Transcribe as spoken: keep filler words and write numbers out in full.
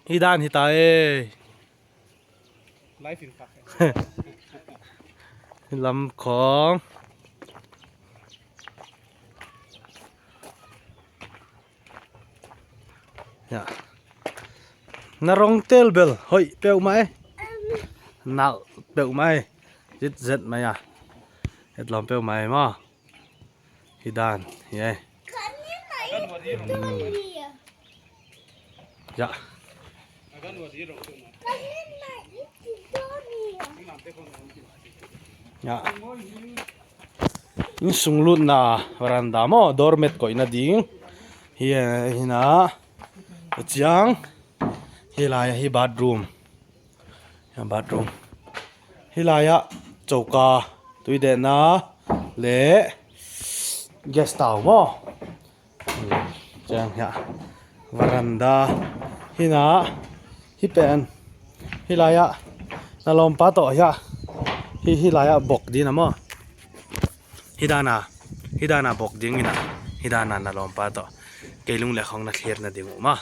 Hi dan hita e. Life in fact. Lam khong. Ya. Na rong tel bel hoih peuhmah e. Nalh peuhmah e. Zit zet mai a. Etlawm peuhmah e maw. Hi dan, hi e. Ya. Ya. Insung lutna veranda maw, doormat koihna ding. Hi e, hi na. Chiang. Hi lai a hi bathroom. Ya, bathroom. Hi lai a chouka, tui dehna leh gas tau maw. Chiang hiai veranda. Hi na, hi pen. Hi lai a na lawmpa toh hiai. Hi, hi lai a bawk ding a maw. Hi dan a, hi dan a bawk ding in a. Hi dan a na lawmpa toh. Kei lung leh khong na thlir na ding uh maw.